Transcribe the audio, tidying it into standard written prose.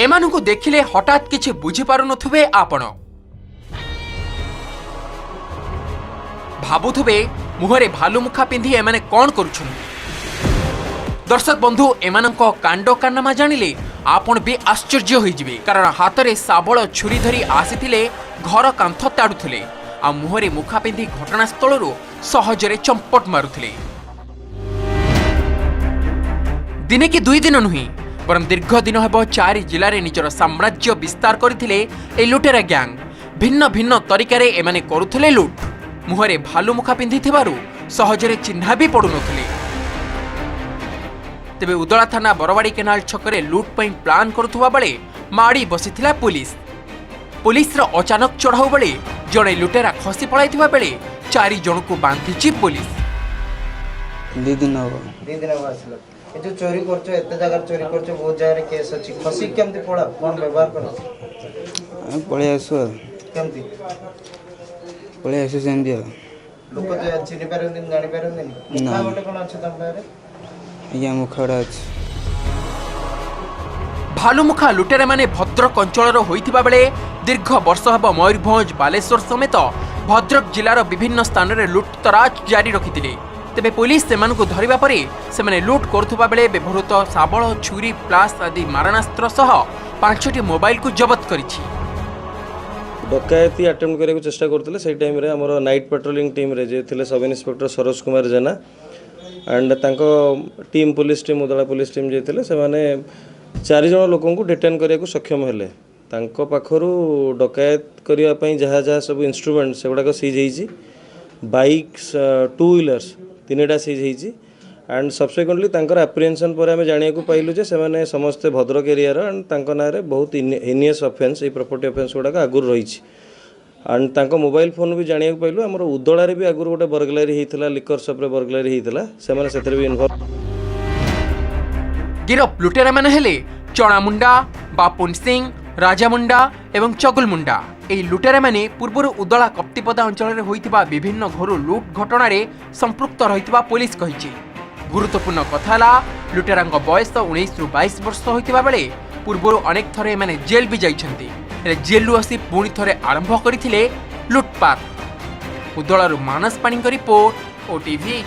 ଏମାନଙ୍କୁ ଦେଖିଲେ ହଠାତ୍ କିଛି ବୁଝିପାରୁନଥିବେ ଆପଣ। ଭାବୁଥିବେ, ମୁହଁରେ ଭାଲୁ ମୁଖା ପିନ୍ଧି ଏମାନେ କ'ଣ କରୁଛନ୍ତି। ଦର୍ଶକ ବନ୍ଧୁ, ଏମାନଙ୍କ କାଣ୍ଡ କାରନାମା ଜାଣିଲେ ଆପଣ ବି ଆଶ୍ଚର୍ଯ୍ୟ ହୋଇଯିବେ। କାରଣ ହାତରେ ଶାବଳ, ଛୁରୀ ଧରି ଆସିଥିଲେ, ଘର କାନ୍ଥ ତାଡ଼ୁଥିଲେ ଆଉ ମୁହଁରେ ମୁଖା ପିନ୍ଧି ଘଟଣାସ୍ଥଳରୁ ସହଜରେ ଚମ୍ପଟ ମାରୁଥିଲେ। ଦିନେ କି ଦୁଇ ଦିନ ନୁହେଁ, ବରଂ ଦୀର୍ଘ ଦିନ ହେବ ଚାରି ଜିଲ୍ଲାରେ ନିଜର ସାମ୍ରାଜ୍ୟ ବିସ୍ତାର କରିଥିଲେ ଏହି ଲୁଟେରା ଗ୍ୟାଙ୍ଗ। ଭିନ୍ନ ଭିନ୍ନ ତରିକାରେ ଏମାନେ କରୁଥିଲେ ଲୁଟ୍। ମୁହଁରେ ଭାଲୁ ମୁଖା ପିନ୍ଧିଥିବାରୁ ସହଜରେ ଚିହ୍ନା ବି ପଡୁନଥିଲେ। ତେବେ ଉଦଳା ଥାନା ବରବାଡ଼ି କେନାଲ ଛକରେ ଲୁଟ୍ ପାଇଁ ପ୍ଲାନ୍ କରୁଥିବା ବେଳେ ମାଡ଼ି ବସିଥିଲା ପୁଲିସ। ପୁଲିସର ଅଚାନକ ଚଢ଼ାଉ ବେଳେ ଜଣେ ଲୁଟେରା ଖସି ପଳାଇଥିବା ବେଳେ ଚାରି ଜଣଙ୍କୁ ବାନ୍ଧିଛି ପୁଲିସ। 2 ଦିନ ହବ। 2 ଦିନ ହବ ଆସିଲ। ଏ ଯୋଉ ଚୋରି କରୁଛ, ଏତେ ଜାଗାରେ ଚୋରି କରୁଛ, ବହୁତ ଜାଗାରେ କେସ୍ ଅଛି, ଖସିକି କେମିତି ପଳାଅ? କଣ ବ୍ୟବହାର କର? ଆମେ ପଳେଇ ଆସୁ ଆଉ। କେମିତି? ପଳେଇ ଆସୁ ସେମିତି ଆଉ। ଲୋକ ତ ଚିହ୍ନି ପାରନ୍ତିନି, ଜାଣିପାରନ୍ତିନି? ମୁଖା ନା। ଗୋଟେ କଣ ଅଛି ତମ ପାଖରେ? ଆଜ୍ଞା, ମୁଖାଟା ଅଛି। ଭାଲୁମୁଖା ଲୁଟେରାମାନେ ଭଦ୍ରକ ଅଞ୍ଚଳର ହୋଇଥିବା ବେଳେ ଦୀର୍ଘ ବର୍ଷ ହେବ ମୟୂରଭଞ୍ଜ, ବାଲେଶ୍ୱର ସମେତ ଭଦ୍ରକ ଜିଲ୍ଲାର ବିଭିନ୍ନ ସ୍ଥାନରେ ଲୁଟତରାଜ ଜାରି ରଖିଥିଲେ। ତେବେ ପୋଲିସ ସେମାନଙ୍କୁ ଧରିବା ପରେ ସେମାନେ ଲୁଟ୍ କରୁଥିବା ବେଳେ ବ୍ୟବହୃତ ଶାବଳ, ଛୁରୀ, ପ୍ଲାସ୍ ଆଦି ମାରଣାସ୍ତ୍ର ସହ ପାଞ୍ଚଟି ମୋବାଇଲକୁ ଜବତ କରିଛି। ଡକାୟତି ଆଟେମ୍ପ୍ଟ କରିବାକୁ ଚେଷ୍ଟା କରୁଥିଲେ। ସେଇ ଟାଇମ୍ରେ ଆମର ନାଇଟ୍ ପାଟ୍ରୋଲିଂ ଟିମ୍ରେ ଯିଏ ଥିଲେ sub inspector Saroj Kumar Jena and ତାଙ୍କ team, police team, Udala police team ଯିଏ ଥିଲେ, ସେମାନେ ଚାରିଜଣ ଲୋକଙ୍କୁ ଡିଟେନ୍ କରିବାକୁ ସକ୍ଷମ ହେଲେ। ତାଙ୍କ ପାଖରୁ ଡକାୟତ କରିବା ପାଇଁ ଯାହା ଯାହା ସବୁ ଇନଷ୍ଟ୍ରୁମେଣ୍ଟ, ସେଗୁଡ଼ାକ ସିଜ୍ ହେଇଛି। ବାଇକ୍ସ, ଟୁ ହ୍ୱିଲର୍ସ ତିନିଟା ସିଜ୍ ହେଇଛି। ଆଣ୍ଡ ସବସିକ୍ୱେଣ୍ଟଲି ତାଙ୍କର ଆପ୍ରିହେନ୍ସନ୍ ପରେ ଆମେ ଜାଣିବାକୁ ପାଇଲୁ ଯେ ସେମାନେ ସମସ୍ତେ ଭଦ୍ରକ ଏରିଆର ଆଣ୍ଡ ତାଙ୍କ ନାଁରେ ବହୁତ ହିନିୟସ୍ ଅଫେନ୍ସ, ଏଇ ପ୍ରପର୍ଟି ଅଫେନ୍ସ ଗୁଡ଼ାକ ଆଗରୁ ରହିଛି। ଆଣ୍ଡ ତାଙ୍କ ମୋବାଇଲ ଫୋନ୍ ବି ଜାଣିବାକୁ ପାଇଲୁ, ଆମର ଉଦଳାରେ ବି ଆଗରୁ ଗୋଟେ ବର୍ଗଲାରୀ ହେଇଥିଲା, ଲିକର ସପ୍ରେ ବର୍ଗଲାରୀ ହେଇଥିଲା, ସେମାନେ ସେଥିରେ ବି ଇନଭଲ୍ଭ। ଗିରଫ ଲୁଟେରାମାନେ ହେଲେ ଚଣା ମୁଣ୍ଡା, ବାପୁନ ସିଂ, ରାଜା ମୁଣ୍ଡା ଏବଂ ଚଗୁଲ ମୁଣ୍ଡା। ଏହି ଲୁଟେରାମାନେ ପୂର୍ବରୁ ଉଦଳା କପ୍ତିପଦା ଅଞ୍ଚଳରେ ହୋଇଥିବା ବିଭିନ୍ନ ଘରୁ ଲୁଟ୍ ଘଟଣାରେ ସମ୍ପୃକ୍ତ ରହିଥିବା ପୋଲିସ କହିଛି। ଗୁରୁତ୍ୱପୂର୍ଣ୍ଣ କଥା ହେଲା, ଲୁଟେରାଙ୍କ ବୟସ 19ରୁ 22 ବର୍ଷ ହୋଇଥିବା ବେଳେ ପୂର୍ବରୁ ଅନେକ ଥର ଏମାନେ ଜେଲ୍ ବି ଯାଇଛନ୍ତି। ହେଲେ ଜେଲ୍ରୁ ଆସି ପୁଣି ଥରେ ଆରମ୍ଭ କରିଥିଲେ ଲୁଟ୍ପାଟ। ଉଦଳାରୁ ମାନସ ପାଣିଙ୍କ ରିପୋର୍ଟ, ଓଟିଭି।